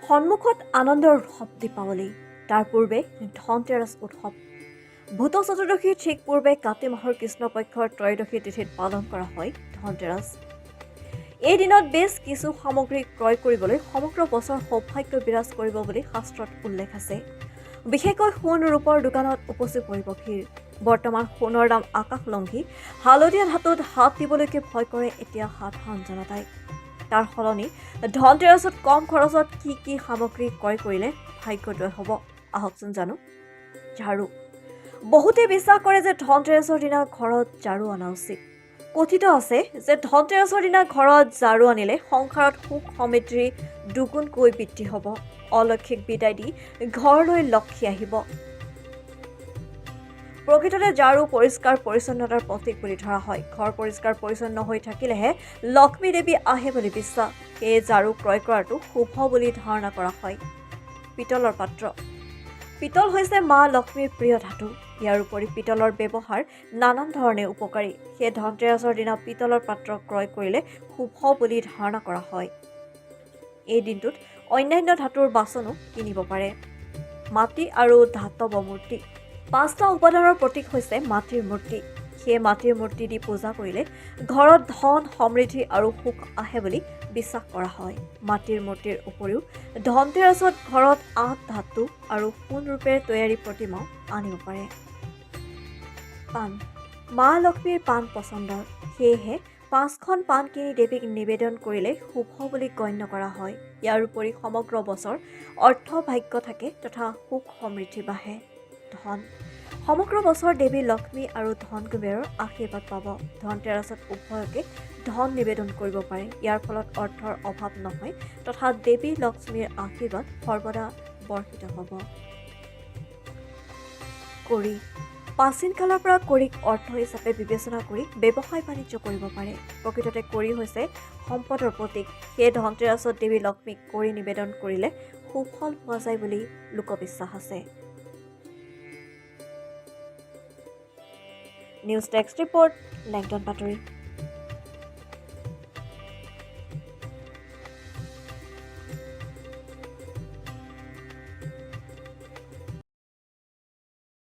সন্মুখত আনন্দৰ উৎসৱ দীপাৱলী, তাৰ পূৰ্বে ধনতেৰছ উৎসৱ। ভূত চতুৰ্দশীৰ ঠিক পূৰ্বে কাতি মাহৰ কৃষ্ণপক্ষৰ ত্ৰয়োদশী তিথিত পালন কৰা হয় ধনতেৰছ। এই দিনত বেছ কিছু সামগ্ৰী ক্ৰয় কৰিবলৈ সমগ্ৰ বছৰ সৌভাগ্য বিৰাজ কৰিব বুলি শাস্ত্ৰত উল্লেখ আছে। বিশেষকৈ সোণ ৰূপৰ দোকানত উপচি পৰিব ভিৰ। বৰ্তমান সোণৰ দাম আকাশলংঘী। হালধীয়া ধাতুত হাত দিবলৈকে ভয় কৰে এতিয়া সাধাৰণ জনতাই। তাৰ সলনি ধনতেৰছত কম খৰচত কি কি সামগ্ৰী ক্ৰয় কৰিলে ভাগ্যোদয় হ'ব, আহকচোন জানো। ঝাৰু। বহুতে বিশ্বাস কৰে যে ধনতেৰছৰ দিনা ঘৰত ঝাৰু অনা উচিত। কথিত আছে যে ধনতেৰছৰ দিনা ঘৰত ঝাৰু আনিলে সংসাৰত সুখ সমৃদ্ধি দুগুণকৈ বৃদ্ধি হ'ব। অলক্ষীক বিদায় দি ঘৰলৈ লক্ষী আহিব। প্ৰকৃততে ঝাৰু পৰিষ্কাৰ পৰিচ্ছন্নতাৰ প্ৰতীক বুলি ধৰা হয়। ঘৰ পৰিষ্কাৰ পৰিচ্ছন্ন হৈ থাকিলেহে লক্ষ্মী দেৱী আহে বুলি বিশ্বাস। সেয়ে ঝাৰু ক্ৰয় কৰাটো শুভ বুলি ধাৰণা কৰা হয়। পিতলৰ পাত্ৰ। পিতল হৈছে মা লক্ষ্মীৰ প্ৰিয় ধাতু। ইয়াৰ উপৰি পিতলৰ ব্যৱহাৰ নানান ধৰণে উপকাৰী। সেয়ে ধনতেৰছৰ দিনা পিতলৰ পাত্ৰ ক্ৰয় কৰিলে শুভ বুলি ধাৰণা কৰা হয়। এই দিনটোত অন্যান্য ধাতুৰ বাচনো কিনিব পাৰে। মাটি আৰু ধাতৱ মূৰ্তি। পাঁচটা উপাদানৰ প্ৰতীক হৈছে মাটিৰ মূৰ্তি। সেয়ে মাটিৰ মূৰ্তি দি পূজা কৰিলে ঘৰত ধন সমৃদ্ধি আৰু সুখ আহে বুলি বিশ্বাস কৰা হয়। মাটিৰ মূৰ্তিৰ উপৰিও ধনতেৰছত ঘৰত আঠ ধাতু আৰু সোণ ৰূপেৰে তৈয়াৰী প্ৰতিমাও আনিব পাৰে। পাণ। মা লক্ষ্মীৰ পাণ পচন্দৰ। সেয়েহে পাঁচখন পাণ কিনি দেৱীক নিবেদন কৰিলে শুভ বুলি গণ্য কৰা হয়। ইয়াৰ উপৰি সমগ্ৰ বছৰ অৰ্থ ভাগ্য থাকে তথা সুখ সমৃদ্ধি বাঢ়ে। ধন। সমগ্ৰ বছৰ দেৱী লক্ষ্মী আৰু ধন কুবেৰৰ আশীৰ্বাদ পাব। ধনতেৰছত উভয়কে ধন নিবেদন কৰিব পাৰে। ইয়াৰ ফলত অৰ্থৰ অভাৱ নহয় তথা দেৱী লক্ষ্মীৰ আশীৰ্বাদ সৰ্বদা বৰ্ষিত হ'ব। কড়ি। প্ৰাচীন কালৰ পৰা কড়িক অৰ্থ হিচাপে বিবেচনা কৰি ব্যৱসায় বাণিজ্য কৰিব পাৰে। প্ৰকৃততে কড়ি হৈছে সম্পদৰ প্ৰতীক। সেয়ে ধনতেৰছত দেৱী লক্ষ্মীক কড়ি নিবেদন কৰিলে সুফল পোৱা যায় বুলি লোকবিশ্বাস আছে। নিউজ ডেস্ক ৰিপৰ্ট, লেংটন বাতৰি।